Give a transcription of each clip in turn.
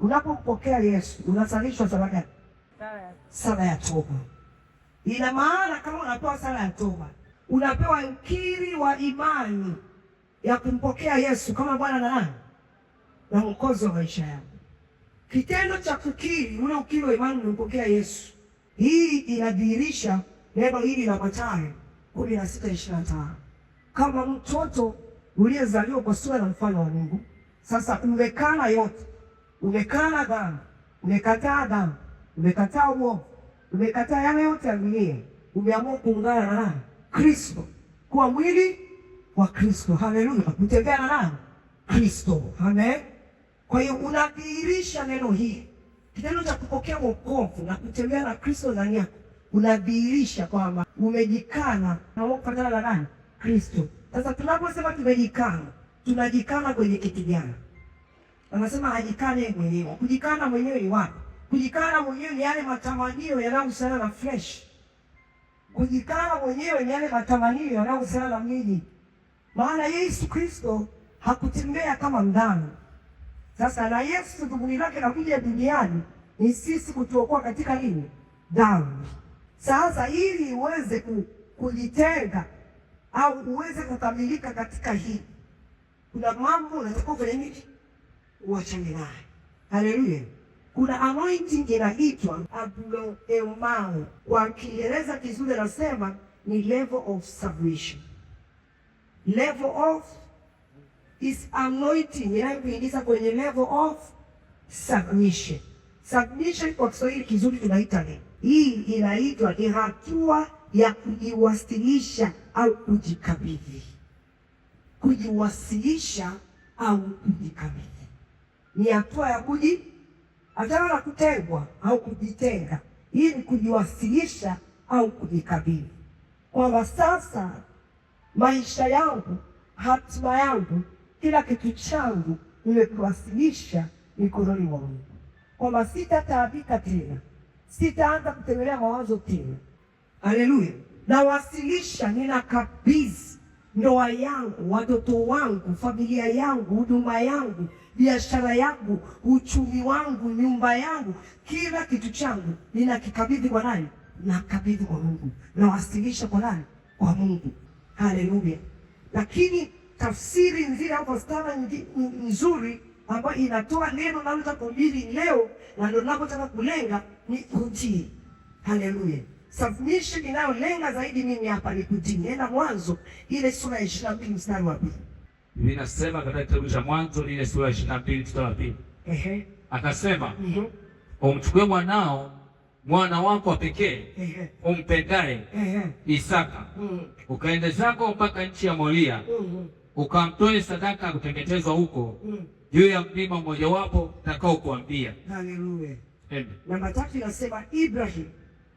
Unapompokea Yesu unasalishwa sala gani? Sala ya toba. Ina maana kama unapewa sala ya toba, unapewa ukiri wa imani ya kumpokea Yesu kama Bwana na nani na Mwokozi wa maisha yako. Kitendo cha kukiri, ule ukiri wa imani umempokea Yesu, hii inadhihirisha neno hili la Mathayo 16:25 kama mtoto uliyezaliwa kwa sura na mfano wa Mungu, sasa umekana yote, umekana dhambi, umekataa dhambi, umekataa uovu, umekataa yale yote ya dunia, umeamua kuungana na Kristo, kuwa mwili wa Kristo. Haleluya! Kutembea na nani? Kristo. Amen. Kwa hiyo unadhihirisha neno hili, kitendo cha kupokea wokovu na kutembea na Kristo ndani yako, unadhihirisha kwamba umejikana na kufuatana na nani? Kristo. Sasa tunaposema tumejikana, tunajikana kwenye kitu gani? Anasema ajikane mwenyewe. Kujikana mwenyewe ni wapi? Kujikana mwenyewe ni yale matamanio yanayohusiana na flesh. Kujikana mwenyewe ni yale matamanio yanayohusiana na mwili. Maana Yesu Kristo hakutembea kama mdhambi. Sasa na Yesu dhumuni lake la kuja duniani ni sisi kutuokoa katika nini? Dhambi. Sasa ili uweze kujitenga au uweze kukamilika katika hii, kuna mambo unatakiwa kwenye nini? Uachane naye. Haleluya. Kuna anointing inaitwa agnoemao, kwa Kiingereza kizuri anasema ni level of submission. Level of is anointing inayokuingiza kwenye level of submission. Submission kwa Kiswahili kizuri tunaita nini? Hii inaitwa ni hatua ya kujiwasilisha au kujikabidhi. Kujiwasilisha au kujikabidhi ni hatua ya kuji achana na kutengwa au kujitenga. Hii ni kujiwasilisha au kujikabidhi, kwamba sasa maisha yangu, hatima yangu, kila kitu changu nimekuwasilisha mikononi mwa Mungu, kwamba sitataabika tena, sitaanza kutegemea mawazo tena. Haleluya! Nawasilisha, ninakabidhi ndoa yangu, watoto wangu, familia yangu, huduma yangu, biashara yangu, uchumi wangu, nyumba yangu, kila kitu changu ninakikabidhi kwa nani? Nakabidhi kwa Mungu, nawasilisha kwa nani? Kwa Mungu. Haleluya! Lakini tafsiri nzuri au stara nzuri ambayo inatoa neno nalotaka kuhubiri leo na ndio ninapotaka kulenga ni kutii. Haleluya! Submission inayolenga zaidi mimi hapa ni kutii. Nenda Mwanzo ile sura ya 22 mstari wa 2. Biblia inasema katika kitabu cha Mwanzo ile sura ya 22 mstari wa 2. Ehe. Akasema, Mhm. umchukue mwanao, mwana wako wa pekee, Ehe. umpendaye, Ehe. Isaka, Mhm. ukaende zako mpaka nchi ya Moria, Mhm. ukamtoe sadaka ya kuteketezwa huko Mhm. juu ya mlima mmojawapo nitakao kuambia. Haleluya. Amen. Namba 3 inasema Ibrahim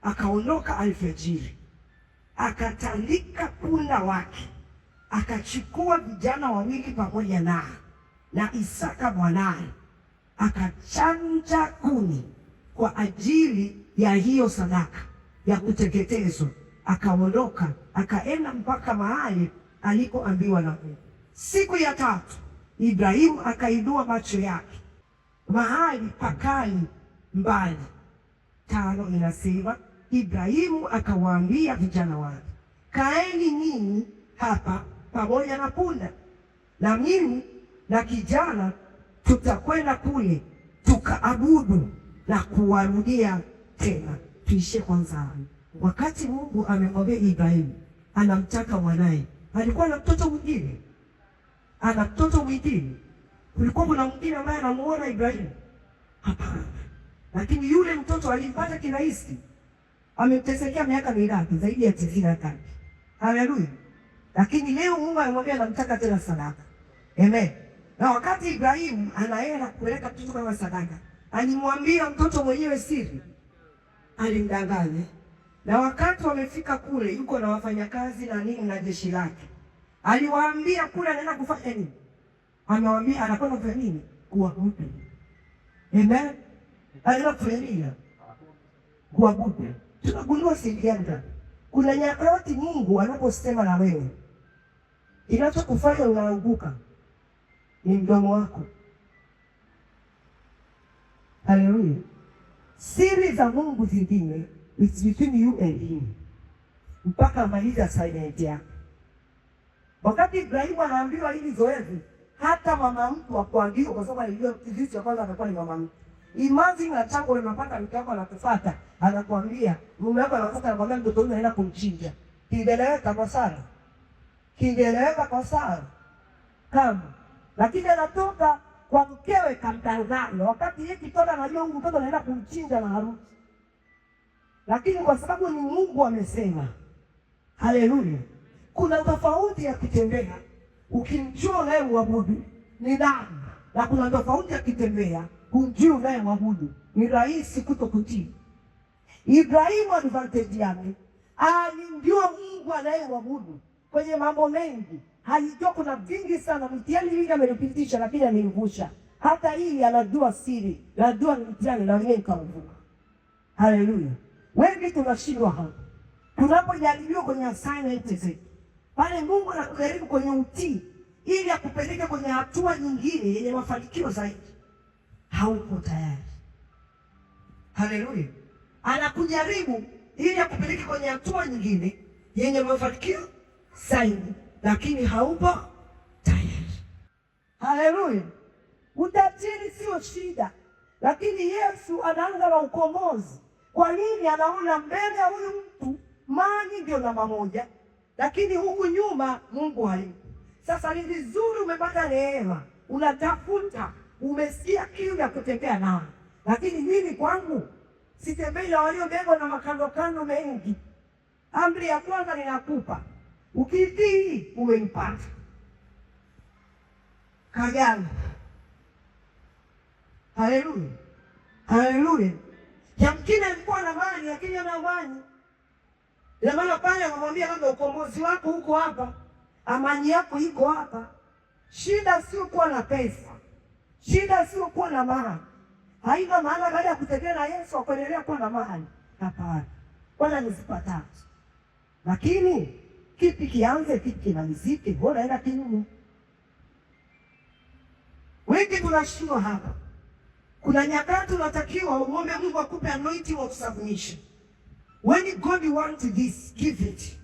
akaondoka alfajiri, akatandika punda wake, akachukua vijana wawili pamoja naye na Isaka mwanaye, akachanja kuni kwa ajili ya hiyo sadaka ya kuteketezwa, akaondoka akaenda mpaka mahali alikoambiwa na Mungu. Siku ya tatu Ibrahimu akainua macho yake mahali pakali mbali. 5 inasema Ibrahimu akawaambia vijana wake, kaeni ninyi hapa pamoja na punda, na mimi na kijana tutakwenda kule tukaabudu na kuwarudia tena. Tuishie kwanza hapo. Wakati Mungu amemwambia Ibrahimu anamtaka mwanaye, alikuwa na mtoto mwingine, ana mtoto mwingine. Kulikuwa kuna mwingine ambaye anamuona Ibrahimu? Hapana. Lakini yule mtoto alimpata kirahisi. Amemtesekea miaka mingapi? Zaidi ya 93. Haleluya. Lakini leo Mungu amemwambia anamtaka tena sadaka. Amen. Na wakati Ibrahimu anaenda kupeleka mtoto kama sadaka, alimwambia mtoto mwenyewe siri, alimdanganya. Na wakati wamefika kule, yuko na wafanyakazi na nini na jeshi lake, aliwaambia kule anaenda kufanya nini? Amewaambia anakwenda kufanya nini? Kuabudu. Amen. Anaenda kufanya nini? Kuabudu. Tunagundua siri gani? Kuna nyakati Mungu anaposema na wewe, kinachokufanya unaanguka ni mdomo wako. Haleluya. Siri za Mungu zingine is between you and him mpaka amalize assignment yake. Wakati Ibrahimu anaambiwa hili zoezi, hata mama mtu akuambiwa, kwa sababu alijua kitu cha kwanza atakuwa ni mama mtu. Imagine na chango unapata mke wako anakufuata, anakuambia mume wako anakufuata, anakuambia mtoto huyu anaenda kumchinja. Kingeleweka kwa Sara, kingeleweka kwa Sara kama, lakini anatoka kwa mkewe kamtazama, wakati yeye kitoto anajua huyu mtoto anaenda kumchinja na harusi, lakini kwa sababu ni Mungu amesema. Haleluya! Kuna tofauti ya kutembea ukimjua unayemwabudu ni nani, na kuna tofauti ya kutembea humjui unayemwabudu. Ni rahisi kutokutii. Ibrahimu advantage yake alimjua Mungu anayemwabudu kwenye mambo mengi. Alijua kuna vingi sana, mtihani mingi amenipitisha, lakini alinivusha. Hata hii anajua siri, najua ni mtihani na mimi nikamvuka. Haleluya! Wengi tunashindwa hapa tunapojaribiwa kwenye assignment zetu, pale Mungu anakujaribu kwenye utii ili akupeleke kwenye hatua nyingine yenye mafanikio zaidi, hauko tayari. Haleluya! Anakujaribu ili akupeleke kwenye hatua nyingine yenye mafanikio zaidi, lakini haupo tayari. Haleluya! Utajiri sio shida, lakini Yesu anaanza na ukombozi. Kwa nini? Anaona mbele ya huyu mtu mali ndio namba moja, lakini huku nyuma Mungu hayupo. Sasa ni vizuri umepata neema, unatafuta, umesikia kiu ya kutembea nao, lakini mimi kwangu sitembei na waliobebwa na makandokando mengi. Amri ya kwanza ninakupa, ukitii umempata. Kagano. Haleluya, haleluya. Yamkini alikuwa na mali, lakini ana amani. Ina maana pale anamwambia labda ukombozi wako huko hapa, amani yako iko hapa. Shida sio kuwa na pesa, shida sio kuwa na mali. Haina maana baada ya kutembea na Yesu akuendelea kuwa na mali. Hapana, Bwana nizipatazo, lakini kipi kianze, kipi kimalizike? Mbona enda kinyume? Wengi tunashindwa hapa. Kuna nyakati unatakiwa uombe Mungu akupe anointing of submission. When God wants this, give it.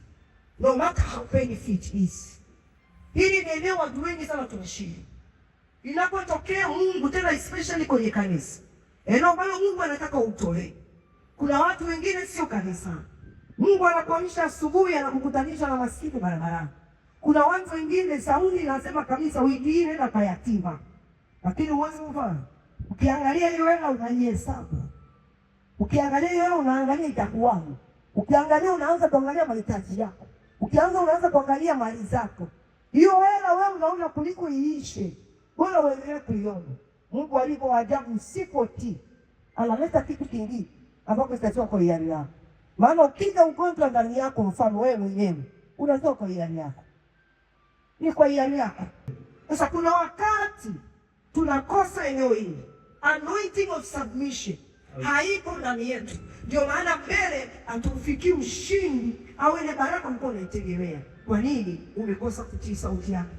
No matter how painful it is. Hili ni eneo watu wengi sana tunashindwa. Inapotokea Mungu tena especially kwenye kanisa. Eneo ambalo Mungu anataka utolee. Kuna watu wengine sio kanisa. Mungu anakuamsha asubuhi anakukutanisha na maskini barabarani. Kuna watu wengine Sauli anasema kabisa wiki hii nenda kwa yatima. Lakini huwezi kufanya. Ukiangalia hiyo hela unaihesabu. Ukiangalia hiyo hela unaangalia itakuwaje. Ukiangalia unaanza kuangalia mahitaji yako. Ukianza unaanza kuangalia mali zako. Hiyo hela wewe unaona kuliko iishe. Bora uendelee kuiona. Mungu alivyo ajabu, usipotii analeta kitu kingine ambacho kitatoka kwa hiari yako. Maana ukija ugonjwa ndani yako, mfano wewe mwenyewe unatoka kwa hiari yako, ni kwa hiari yako. Sasa kuna wakati tunakosa eneo hili, anointing of submission haipo ndani yetu. Ndio maana mbele hatufikii ushindi au ile baraka mko unaitegemea. Kwa nini? Umekosa kutii sauti yake.